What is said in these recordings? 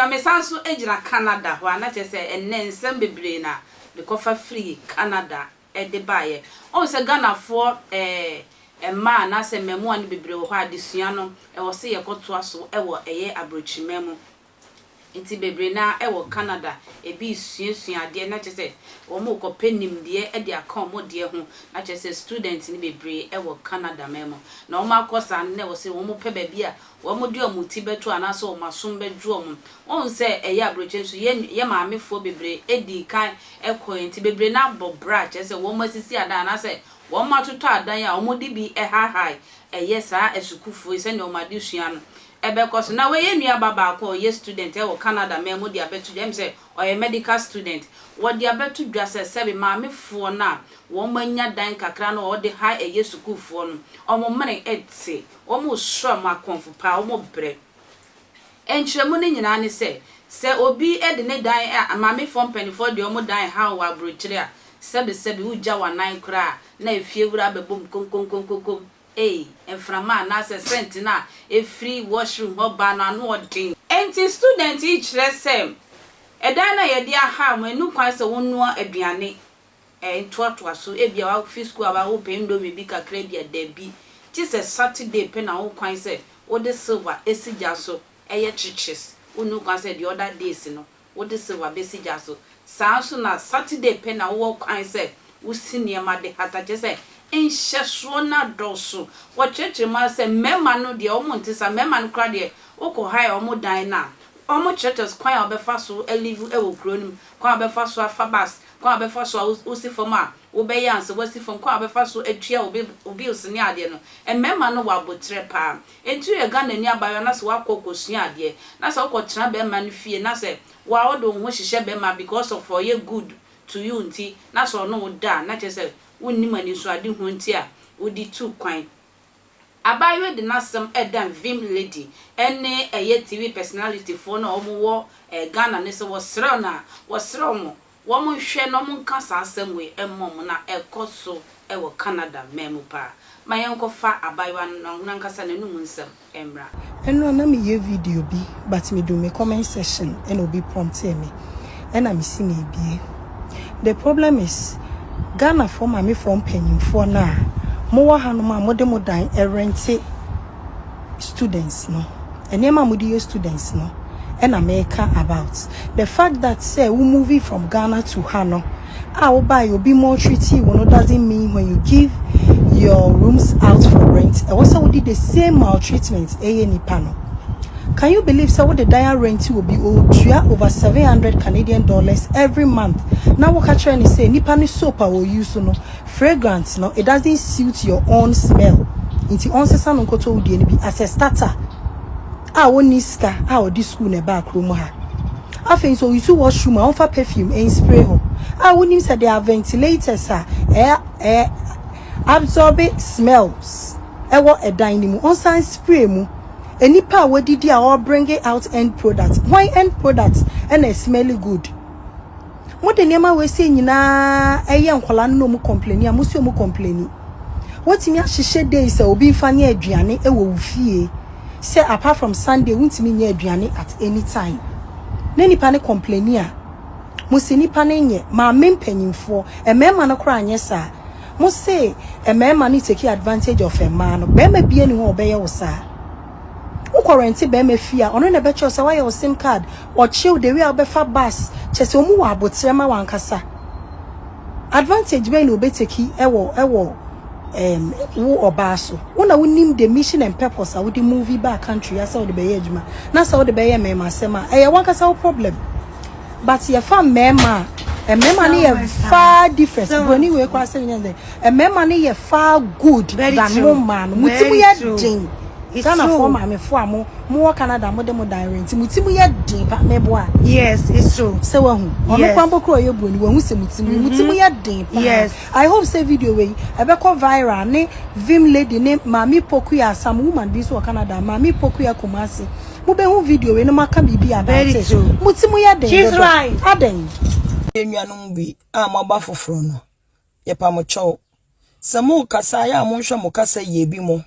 Abusua, mesan nso gyina Canada hɔ a, na kyerɛ sɛ ɛnnɛ nsɛm bebree na mekɔfa firii Canada de baeɛ. Wohu sɛ Ghanafoɔ eh, mmaa anaasɛ mmaamua no bebree wɔ hɔ a adesua no, ɛwɔ sɛ yɛkɔtoa so wɔ ɛyɛ aburokyiman mu. Nti bebree no ara wɔ Canada, ebi resuasua adeɛ na kyerɛ sɛ wɔrekɔpɛ nimdeɛ de aka wɔn deɛ ho, na kyerɛ sɛ student no bebree wɔ Canada man mu. Na wɔakɔ saa no na ɛwɔ sɛ wɔpɛ baabi a wɔde wɔn ti bɛto anaasɛ wɔn asom bɛdwo wɔn. Wohu sɛ ɛyɛ aburokyire nso yɛn yɛn maamefoɔ bebree dii kan kɔeɛ nti bebree no abɔ bra kyerɛ sɛ wɔasisi adan anaasɛ wɔatotɔ adan a wɔde bi haahae ɛyɛ saa asukuufoɔ yi sɛdeɛ wɔn adesua no ɛbɛkɔ so. Na wei yɛn nuaba baako a ɔyɛ student wɔ Canada man mu de abɛto dwa, ɛm sɛ ɔyɛ medical student, wɔde abɛto dwa sɛ sɛbe maamefoɔ no a wɔanya dan kakra no a wɔde ha ɛyɛ sukuufoɔ no, wɔn mene te, wɔresɔ wɔn akɔmfo paa, wɔbrɛ. Nkyerɛmu no nyinaa ne sɛ, sɛ obi de ne dan a, maamefoɔ mpanimfoɔ de wɔn dan haw wɔ aburokyire a, sɛbe sɛbe wogya w'anan koraa a, na efiewura abɛbom konkonkonkonkom. Ei, mframa anaasɛ scent no a ɛfiri washroom hɔ ba no ano ɔden. Enti student yi kyerɛ sɛ ɛdan no a yɛde aha mo ɛnni kwan sɛ wonoa aduane ntoatoa so, ebia wafi sukuu aba wopɛ indomie bi kakra bi a, dabi, gye sɛ Saturday pɛ na wo kwan sɛ wode silver si gya so yɛ kyekyes, wonni kwan sɛ the other days no wode silver besi gya so. Saa ara nso na Saturday pɛ na wowɔ kwan sɛ wosi nneɛma de hata, kyerɛ sɛ, nhyɛsoɔ no adɔɔso. Wɔkyerɛkyerɛ mu ara sɛ mmarima no deɛ wɔnte saa, mmarima no koraa deɛ wokɔ hire wɔn dan no a, wɔkyerɛkyerɛ kwan a wobɛfa so alive wɔ kuro no mu, kwan a wobɛfa so afa bus, kwan a wobɛfa so a wosi fam a wobɛyɛ ansa woasi fam, kwan a wobɛfa so atua wo bills ne adeɛ no. Mmarima no wɔ aboterɛ pa ara. Enti woyɛ Ghanani abaayewa na sɛ woakɔ kɔsua adeɛ na sɛ wokɔtena bɛrima no fie na sɛ wo ara wode wo ho hyehyɛ bɛrima because of ɔyɛ good to you nti na sɛ ɔne wo da a na kyerɛ sɛ wonnim anisoadehunu nti a wode tu kwan. Abaayewa yi de n'asɛm ɛdan Vim Lady ɛne ɛyɛ TV personality foɔ no a wɔn wɔ Ghana no sɛ wɔsrɛ no a wɔsrɛ wɔn Wɔn nhwɛ na wɔn nka saa asɛm wei mmɔ mo na ɛkɔ so wɔ Canada man mu paa. Ma yɛnkɔ fa abaayewa no nankasa n'anum nsɛm mmra. Ɛno a na meyɛ video bi but me du me comment section ɛna obi promptee me ɛna me si mebie. The problem is Ghana foɔ maamefoɔ mpanyinfoɔ no a mowɔ hanom a mode mo dan ɛrente students no nneɛma a mode yɛ students no ɛna meka about the fact that sɛ wo moving from Ghana to ha no a wobaeɛ obi maltreat wo no doesn't mean when you give your rooms out for rent ɛwɔ sɛ wode the same maltreatment ɛyɛ nipa no. Can you believe sɛ wode dan arɛnti obi ɔtua over 700 Canadian dollars every month na woka kyerɛ ne sɛ nipa no soap a ɔuse no Fragrance no it doesn't suit your own smell nti ɔnsesa no nkɔtɔ wo deɛ no bi as a starter a ɔnni sika a ɔde school na ɛbaa kurom ha. Afei nso ɔuse washroom a ɔmfa perfume nspray hɔ a wonim sɛ there are ventilators a ɛɛ ɛɛ absorb smells ɛwɔ ɛdan no mu ɔnsan spray mu. Nnipa a wɔadidi a ɔrebringe out end product hwan end product ɛna smelly good? Mo de nneɛma wei sei nyinaa ɛyɛ nkwadaa no na ɔmo complaini a mo si ɔmo complaini. Wotumi ahyehyɛ days a obi nfa nyɛ aduane ɛwɔ wo fie sɛ apart from Sunday wontumi nyɛ aduane at any time. Na nipa no complaini a mo si nipa no nyɛ maame mpanyinfoɔ mmarima no koraa nyɛ saa. Mo se mmarima no take advantage of mmaa no barima bia ni hɔ a ɔbɛyɛ wo saa. Wokɔ rɛnte bɛrima fie a, ɔno na ɛbɛkyerɛ wo sɛ woayɛ wo sim card, ɔkyerɛ wo the way a wobɛfa bus, kyerɛ sɛ wɔn wɔ aboterɛ ma w'ankasa. Advantage bɛn na obɛteki ɛwɔ ɛwɔ um, wo ɔbaa so? Wo na wonim the mission and purpose a wode movie baa country ya sɛ wode bɛyɛ adwuma na sɛ wode bɛyɛ mmarima asɛm a, ɛyɛ wankasa wo problem. But yɛfa mmarima a, mmarima no yɛ far different. Broni wei koraa sɛ nyɛ dɛ. Mmarima no yɛ far good than mo mmaa no. Mo ti mu yɛ den. Ghanafoɔ maamefoɔ a mo mowɔ Canada mo de mo dan rent mo ti mu yɛ den pa meboa. Yes, it's true. Sɛ wahu. Ɔno kwan bɔ kura ɔyɛ broni wahu sɛ mo ti mu mo ti mu yɛ den pa. Yes. I hope sɛ video wei ɛbɛkɔ viral ne Vim lady ne Maame Pokuya some woman bi nso wɔ Canada Maame Pokuya Kumasi. Mobɛhu video wei na moaka biribi about Very it. true. Mo ti mu yɛ den She's dodo. right. Adɛn? Yɛn nuanom bi a moaba foforɔ no, yɛpa mo kyɛw. Sɛ morekasa a, yɛ a monhwɛ mo kasa yie bi mo.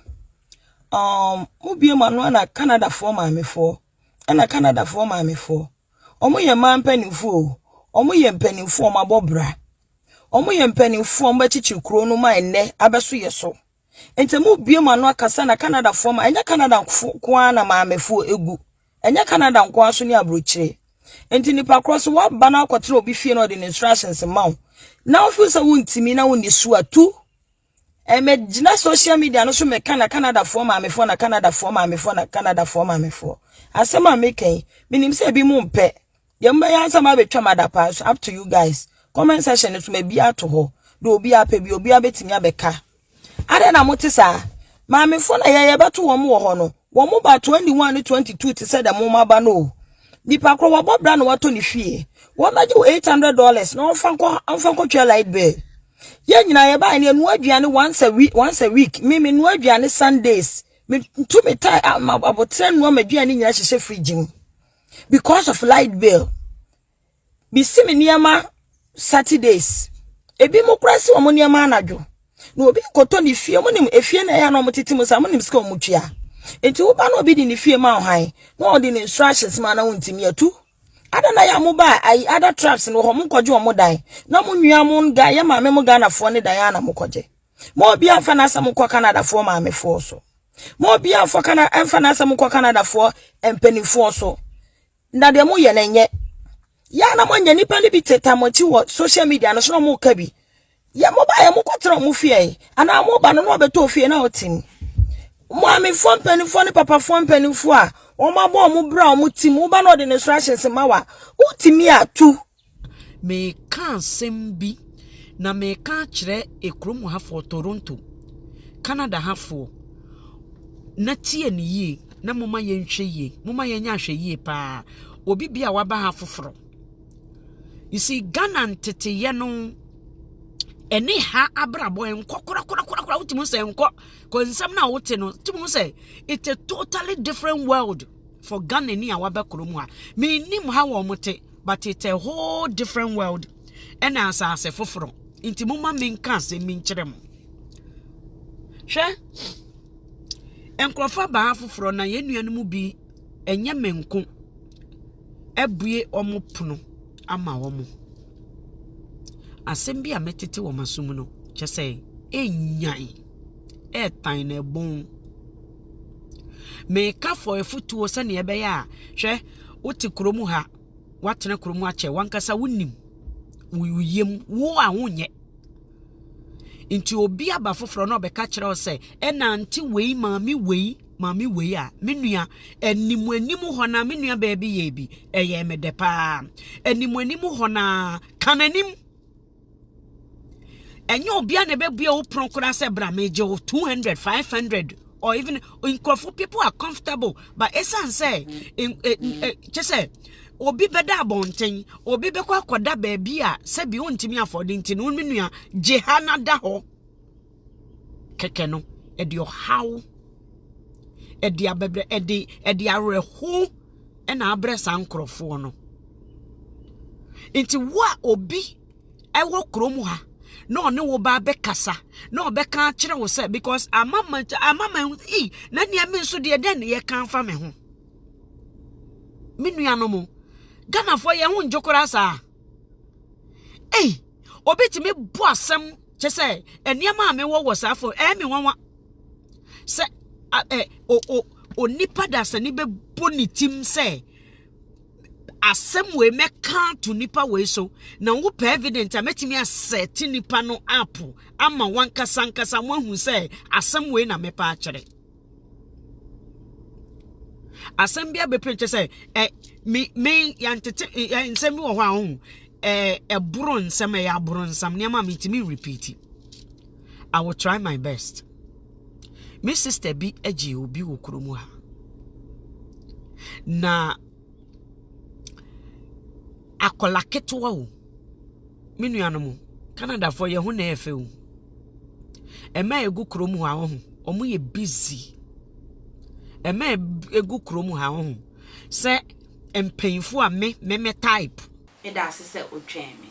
Um, mobie mo ano a na Canadafoɔ maamefoɔ. Ɛna Canadafoɔ maamefoɔ. Wɔn yɛ mmaa mpanimfoɔ o. Wɔn yɛ mpanimfoɔ wɔn abɔ bra. Wɔn yɛ mpanimfoɔ wɔn bɛkyekyere kuro no ma ɛnnɛ abɛso yɛ so. Nti mo bue mo ano akasa na Canadafoɔ ma ɛnyɛ Canada nko ara na maamefoɔ egu. Ɛnyɛ Canada nko ara so ne aburokyire. Nti nipa korɔ so waba na akɔtena obi fie na ɔde ne instructions ma wo. Na wo feel sɛ wontimi na wonni so a tu. Ɛmɛgyina social media no so mɛka na Canadafoɔ maamefoɔ na Canadafoɔ maamefoɔ na Canadafoɔ maamefoɔ. Asɛm a meka yi, menim sɛ ebi mo mpɛ. Deɛ mobɛyɛ ansa ma abɛtwa mu adapaa so up to you guys. Comment section no so ma bi ato hɔ. Deɛ obi apɛ bi obi abɛtumi abɛka. Adɛn na mote saa? Maamefoɔ na yɛyɛ bɛto wɔn wɔ hɔ no. Wɔn ba 21 ne 22 te sɛ dɛ mo maba no o. Nipa korɔ wɔbɔ bra na watɔ ne fie. Wɔn bɛgye wo 800 dollars na wɔmfa nkɔ wɔmfa nkɔtwa light bill. Yɛn nyinaa yɛbaeɛ no yɛnoa aduane once a week once a week. Me menoa aduane Sundays. Metu me tie abotrɛ noa m'aduane nyinaa hyehyɛ fridge mu. Because of light bill. Mesi me nneɛma Saturdays. Ebi mo kora si wɔn nneɛma anadwo. Na obi kɔtɔ ne fie, mo nim efie na ɛyɛ na wɔn tete mu sa, mo nim sika wɔn tua. Nti wo ba na obi de ne fie ma ɔhan, na ɔde ne instructions ma na wontumi atu. Ada na ya mo ba ayi ada traps no hɔ mo kɔgye wɔn dan. Na mo nua mo ga yɛ maame mo Ghanafoɔ ne dan ana mo kɔgye. Mo obi amfa n'asɛm nkɔ Canadafoɔ maamefoɔ so. Mo obi amfa kana amfa n'asɛm nkɔ Canadafoɔ mpanimfoɔ so. Na deɛ moyɛ no ɛnyɛ. Yɛ na moanya nipa no bi teta mo akyi wɔ social media no so na mo ka bi. Yɛ mo ba yɛ mo kɔtena mo fie anaa mo ba no na ɔbɛtɔ fie na ɔte mu. Maamefoɔ mpanimfoɔ ne papafoɔ mpanimfoɔ a wɔn abɔ wɔn bra wɔn ti mu woba na ɔde ne so ahyɛnse ma wa wotumi atu. Mereka asɛm bi, na mereka akyerɛ ekurom hafoɔ, Toronto, Canada hafoɔ, na tie no yie, na momma yɛnhwɛ yie, momma yɛnyɛ ahwɛ yie paa. Obi bi a waba ha foforɔ. You see, Ghana nteteyɛ no, ɛne ha abrabɔ ɛnkɔ korakorakorakora, wotumi sɛ ɛnkɔ, kɔ nsɛm no a wote no, wotumi sɛ it's a totally different world for Ghana ni a waba kurom ha. Mennim ha wɔn te. But it's a whole different world ɛna asase foforɔ nti moma menka asɛm bi nkyerɛ mo hwɛ nkurɔfoɔ abaa foforɔ na yɛn nua no mu bi ɛnyɛ me nko abue wɔn pono ama wɔn asɛm bi a mɛtete wɔn asom no kyɛ sɛ ɛnyan ɛɛtan na ɛbɔn Meka fɔ afutuo sɛnea ɛbɛyɛ a, hwɛ, wote kurom ha, woatena kurom akyɛ, wankasa wonim wo yam, wo a wonyɛ. Nti obi aba foforɔ na ɔbɛka kyerɛ wo sɛ, ɛnante wei, maame wei, maame wei a, me nua, anim anim hɔ na me nua baabi yɛ bi, ɛyɛ me dɛ paa. Anim anim hɔ na ka n'anim. Ɛnyɛ obia na ɛbɛbue wo pono koraa sɛ bra megye wo 200 500 or even nkurɔfo people are comfortable but ɛsiane sɛ kyɛ sɛ obi bɛda abɔnten obi bɛkɔ akɔda baabi a sɛbi wontumi afɔde nti no wo nua gye ha na da hɔ kɛkɛ no ɛde ɔhaw ɛde abɛbrɛ ɛde ɛde awerɛho ɛna abrɛ saa nkurɔfoɔ no nti wo a obi ɛwɔ kurom ha na ɔne wo ba bɛkasa na ɔbɛka akyerɛ wo sɛ because ama ma ama ma ei na nea me nso deɛ dɛn na yɛka afa me ho me nuanom Ghanafoɔ yɛn ho ngye koraa saa ei obi tumi bɔ asɛm kyɛ sɛ nneɛma a mewɔ wɔ saa fo ɛyɛ me nwanwa sɛ ɛ o o onipa dasani bɛbɔ ne tim sɛ asɛm wei mɛka ato nipa wei so na wopɛ evidence a mɛtumi asɛte nipa no apo ama wankasa nkasa moahu sɛ asɛm wei na mɛpa akyerɛ asɛm bi abɛpɛ kyɛ sɛ ɛ me me yɛntete ɛ nsɛm bi wɔ hɔ a ɔho ɛ ɛboro nsɛm ɛyɛ aboro nsɛm nneɛma a mentumi repeat I will try my best me sister bi agye obi wɔ kurom ha na akwadaa ketewa o me nuanom Canadafoɔ yɛn ho na ɛyɛ fɛ o mmaa a ɛgu kurom ha wɔn ho wɔyɛ busy mmaa a ɛgu kurom ha wɔn ho sɛ mpanyinfoɔ a me me me type. Meda ase sɛ wotwɛn me.